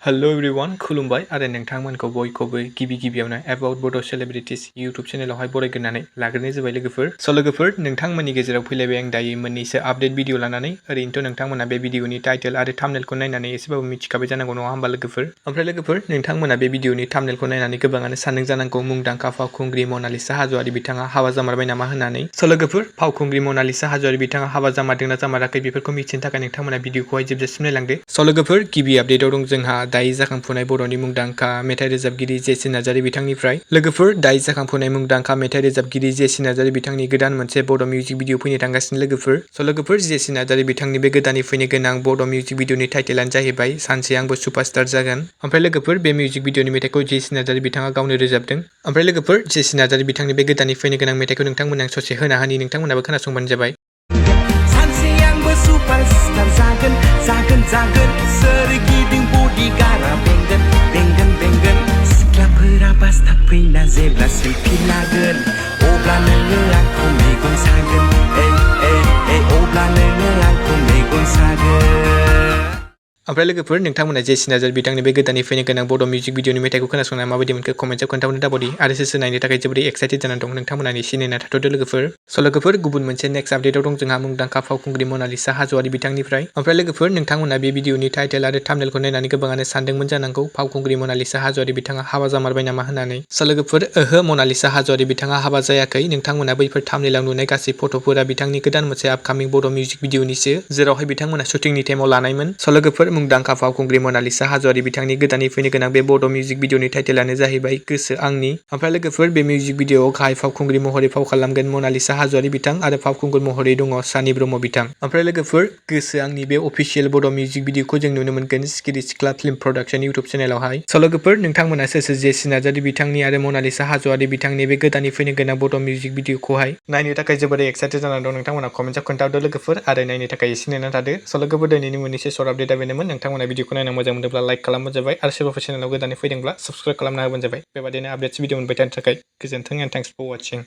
Hello everyone खुलुमबाय आरो नोंथांमोनखौ बयखौबो गिबियावनो एबाउट बड' सेलिब्रिटीज यूट्यूब चेनेलावहाय बरायग्रोनानै लाग्रोनाय जाबाय लोगोफोर। लोगोफोर नोंथांमोननि गेजेराव फैलायबाय आं दायो मोननैसो आपडेट भिडिअ लानानै। ओरैनोथ' नोंथांमोना बे भिडिअनि टाइटेल आरो थाम्बनेलखौ नायनानै एसेबाबो मिथिखाबाय जानांगौ नङा होमबा लोगोफोर। ओमफ्राय लोगोफोर नोंथांमोना बे भिडिअनि थाम्बनेलखौ नायनानै गोबाङानो सानदों जानांगौ मुंदांखा फावखुंग्रि मनालिसा हाज'वारी बिथाङा हाबा जामारबाय नामा होननानै। लोगोफोर फावखुंग्रि मनालिसा हाज'वारी बिथाङा हाबा जामारदोंना जामाराखै बेफोरखौ मिथिनो थाखाय नोंथांमोना भिडिअखौहाय जोबजासिम नायलांदो। लोगोफोर गिबि आपडेटआव दं जोंहा दायो जाखांफुनाय बर'नि मुंदांखा मेथाइ रोजाबगिरि जेसि नार्जारी बिथांनिफ्राय। लोगोफोर दायो जाखांफुनाय मुंदांखा मेथाइ रोजाबगिरि जेसि नार्जारी बिथांनि गोदान मोनसे बड' मिउजिक भिडिअ फैनो थांगासिनो लोगोफोर। लोगोफोर जेसि नार्जारी बिथांनि बे गोदानै फैनो गोनां बड' मिउजिक भिडिअनि टाइटेलानो जाहैबाय सानसे आंबो सुपारस्टार जागोन। ओमफ्राय लोगोफोर बे मिउजिक भिडिअनि मेथाइखौ जेसि नार्जारी बिथाङा गावनो रोजाबदों। ओमफ्राय लोगोफोर जेसि नार्जारी बिथांनि बे गोदानै फैनो गोनां मेथाइखौ नोंथांमोना ससे होना होनि नोंथांमोनाबो खोनासंबानो जाबाय। सानसे आंबो सुपारस्टार जागोन जागोन जागोन सोरगिदिं बडिगार्डआ बेंगोन सिख्लाफोरा बासटाब फैना जेब्ला सेल्फि लागोन अब्ला नोङो आंखौ मेगन सागोन अब्ला नोङो आंखौ मेगन सागोन। ओमफ्राय लोगोफोर नोंथांमोना जेसि नार्जारी बिथांनि बे गोदानै फैनो गोनां बड' मिउजिक भिडिअनि मेथाइखौ खोनासंनानै माबायदि मोनखो कमेन्टआव खोन्थाहरनो दाबायदि आरो सोर नायनो थाखाय जोबोरै एक्साइटेड जानानै दं नोंथांमोना एसे नेना थाथ'दो लोगोफोर। लोगोफोर गुबुन मोनसे नेक्स्ट आपडेटआव दं जोंहा मुंदांखा फावखुंग्रि मनालिसा हाज'वारी बिथांनिफ्राय। ओमफ्राय लोगोफोर नोंथांमोना बे भिडिअनि टाइटेल आरो थाम्बनेलखौ नायनानै गोबाङानो सानदोंमोन जानांगौ फावखुंग्रि मनालिसा हाज'वारी बिथाङा हाबा जामारबाय नामा होननानै। लोगोफोर ओहो मनालिसा हाज'वारी बिथाङा हाबा जायाखै। नोंथांमोना बैफोर थाम्बनेलाव नुनाय गासै फट'फोरा बिथांनि गोदान मोनसे आपकामिं बड' मिउजिक भिडिअनिसो जेरावहाय बिथांमोना शुटिंनि टाइमाव लानायमोन। लोगोफोर मुंदांखा फावखुंग्रि मनालिसा हाज'वारी बिथांनि गोदानै फैनो गोनां बे बड' मिउजिक भिडिअनि टाइटेलानो जाहैबाय गोसो आंनि। ओमफ्राय लोगोफोर बे मिउजिक भिडिअआव गाहाय फावखुंग्रि महरै फाव खालामगोन मनालिसा हाज'वारी बिथां आरो फावखुंगुर महरै दङ सानि ब्रह्म बिथां। ओमफ्राय लोगोफोर गोसो आंनि बे अफिसियेल बड' मिउजिक भिडिअखौ जों नुनो मोनगोन सिखिरि सिख्ला फिल्म प्रडाक्शन इउटुब चेनेलावहाय। लोगोफोर नोंथांमोना सोर जेसि नार्जारी बिथांनि आरो मनालिसा हाज'वारी बिथांनि बे गोदानै फैनो गोनां बड' मिउजिक भिडिअखौहाय नायनो थाखाय जोबोरै एक्साइटेड जानानै दं नोंथांमोना कमेन्टआव खोन्थाहरदो लोगोफोर आरो नायनो थाखाय एसे नेना थादो। लोगोफोर दिनैनि मोननैसो सर्ट आपडेटआ बेनोमोन नोंथांमोना भिडिअखौ नायना मोजां मोनदोंब्ला लाइक खालामबानो जाबाय आरो सोरबाफोर चेनेलाव गोदानै फैदोंब्ला साबस्क्राइब खालामना होबानो जाबाय। बेबादिनो आपडेट्स भिडिअ मोनबाय थानो थाखाय गोजोन्थों एन्ड थेंक्स फर वाचिं।